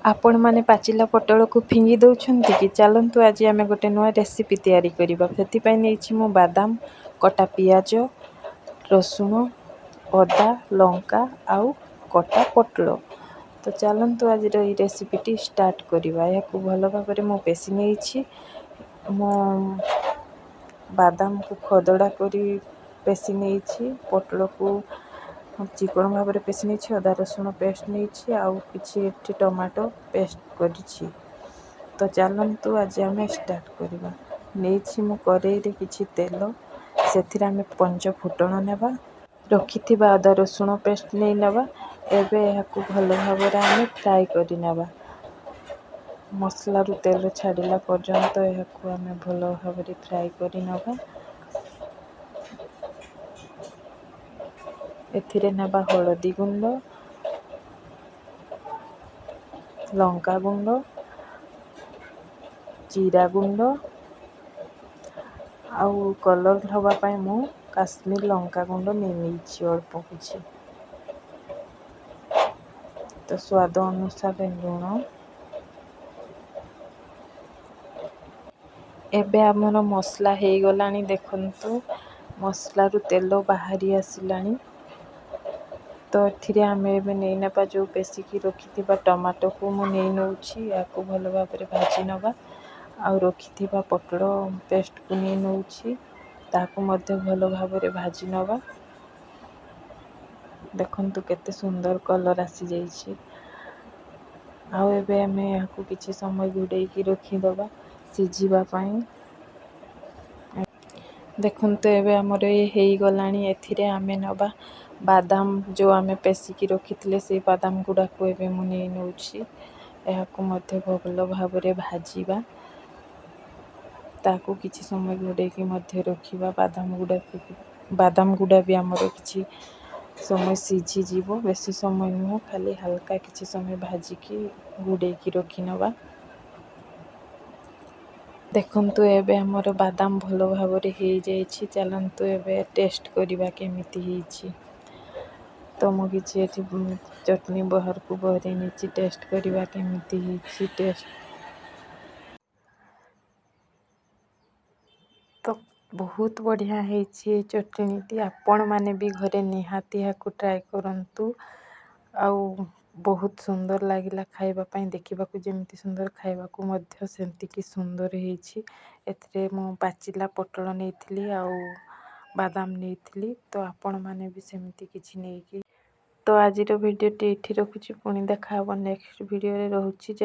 ଆପଣମାନେ ପାଚିଲା ପୋଟଳକୁ ଫିଙ୍ଗି ଦେଉଛନ୍ତି କି? ଚାଲନ୍ତୁ, ଆଜି ଆମେ ଗୋଟେ ନୂଆ ରେସିପି ତିଆରି କରିବା। ସେଥିପାଇଁ ନେଇଛି ମୁଁ ବାଦାମ, କଟା ପିଆଜ, ରସୁଣ, ଅଦା, ଲଙ୍କା ଆଉ କଟା ପୋଟଳ। ତ ଚାଲନ୍ତୁ, ଆଜିର ଏଇ ରେସିପିଟି ଷ୍ଟାର୍ଟ କରିବା। ଏହାକୁ ଭଲ ଭାବରେ ମୁଁ ପେଶି ନେଇଛି। ମୁଁ ବାଦାମକୁ ଖଦଡ଼ା କରି ପେଶି ନେଇଛି, ପୋଟଳକୁ ଚିକଣ ଭାବରେ ପେଶି ନେଇଛି, ଅଦା ରସୁଣ ପେଷ୍ଟ ନେଇଛି ଆଉ କିଛି ଏଠି ଟମାଟୋ ପେଷ୍ଟ କରିଛି। ତ ଚାଲନ୍ତୁ, ଆଜି ଆମେ ଷ୍ଟାର୍ଟ କରିବା। ନେଇଛି ମୁଁ କରେଇରେ କିଛି ତେଲ, ସେଥିରେ ଆମେ ପଞ୍ଚ ଫୁଟଣ ନେବା, ରଖିଥିବା ଅଦା ରସୁଣ ପେଷ୍ଟ ନେଇ ନେବା। ଏବେ ଏହାକୁ ଭଲ ଭାବରେ ଆମେ ଫ୍ରାଏ କରିନେବା। ମସଲାରୁ ତେଲ ଛାଡ଼ିଲା ପର୍ଯ୍ୟନ୍ତ ଏହାକୁ ଆମେ ଭଲ ଭାବରେ ଫ୍ରାଏ କରିନେବା। ଏଥିରେ ନେବା ହଳଦୀ ଗୁଣ୍ଡ, ଲଙ୍କା ଗୁଣ୍ଡ, ଜିରା ଗୁଣ୍ଡ ଆଉ କଲର୍ ହେବା ପାଇଁ ମୁଁ କାଶ୍ମୀର ଲଙ୍କା ଗୁଣ୍ଡ ନେଇ ନେଇଛି ଅଳ୍ପ କିଛି। ତ ସ୍ୱାଦ ଅନୁସାରେ ଲୁଣ। ଏବେ ଆମର ମସଲା ହେଇଗଲାଣି। ଦେଖନ୍ତୁ, ମସଲାରୁ ତେଲ ବାହାରି ଆସିଲାଣି। ତ ଏଥିରେ ଆମେ ଏବେ ନେଇ ନେବା ଯେଉଁ ପେଶିକି ରଖିଥିବା ଟମାଟୋକୁ ମୁଁ ନେଇ ନେଉଛି। ଏହାକୁ ଭଲ ଭାବରେ ଭାଜି ନେବା। ଆଉ ରଖିଥିବା ପୋଟଳ ପେଷ୍ଟକୁ ନେଇ ନେଉଛି, ତାହାକୁ ମଧ୍ୟ ଭଲ ଭାବରେ ଭାଜି ନେବା। ଦେଖନ୍ତୁ, କେତେ ସୁନ୍ଦର କଲର୍ ଆସିଯାଇଛି। ଆଉ ଏବେ ଆମେ ଏହାକୁ କିଛି ସମୟ ଘୋଡ଼େଇକି ରଖିଦେବା ସିଝିବା ପାଇଁ। ଦେଖନ୍ତୁ, ଏବେ ଆମର ଇଏ ହେଇଗଲାଣି। ଏଥିରେ ଆମେ ନେବା ବାଦାମ, ଯେଉଁ ଆମେ ପେଶିକି ରଖିଥିଲେ, ସେଇ ବାଦାମ ଗୁଡ଼ାକୁ ଏବେ ମୁଁ ନେଇ ନେଉଛି। ଏହାକୁ ମଧ୍ୟ ଭଲ ଭାବରେ ଭାଜିବା। ତାକୁ କିଛି ସମୟ ଘୋଡ଼େଇକି ମଧ୍ୟ ରଖିବା। ବାଦାମ ଗୁଡ଼ା ବି ଆମର କିଛି ସମୟ ସିଝିଯିବ। ବେଶୀ ସମୟ ନୁହଁ, ଖାଲି ହାଲକା କିଛି ସମୟ ଭାଜିକି ଘୋଡ଼େଇକି ରଖିନେବା। ଦେଖନ୍ତୁ, ଏବେ ଆମର ବାଦାମ ଭଲ ଭାବରେ ହେଇଯାଇଛି। ଚାଲନ୍ତୁ, ଏବେ ଟେଷ୍ଟ କରିବା କେମିତି ହେଇଛି। ତ ମୁଁ କିଛି ଏଠି ଚଟଣି ବାହାରକୁ ବାହାରି ନେଇଛି, ଟେଷ୍ଟ କରିବା କେମିତି ହେଇଛି ଟେଷ୍ଟ। ତ ବହୁତ ବଢ଼ିଆ ହେଇଛି ଏ ଚଟଣିଟି। ଆପଣମାନେ ବି ଘରେ ନିହାତି ଏହାକୁ ଟ୍ରାଏ କରନ୍ତୁ। ଆଉ ବହୁତ ସୁନ୍ଦର ଲାଗିଲା ଖାଇବା ପାଇଁ। ଦେଖିବାକୁ ଯେମିତି ସୁନ୍ଦର, ଖାଇବାକୁ ମଧ୍ୟ ସେତିକି ସୁନ୍ଦର ହେଇଛି। ଏଥିରେ ମୁଁ ପାଚିଲା ପୋଟଳ ନେଇଥିଲି ଆଉ ବାଦାମ ନେଇଥିଲି। ତ ଆପଣମାନେ ବି ସେମିତି କିଛି ନେଇକି। ତ ଆଜିର ଭିଡ଼ିଓଟି ଏଇଠି ରଖୁଛି। ପୁଣି ଦେଖା ହେବ ନେକ୍ସଟ ଭିଡ଼ିଓରେ। ରହୁଛି।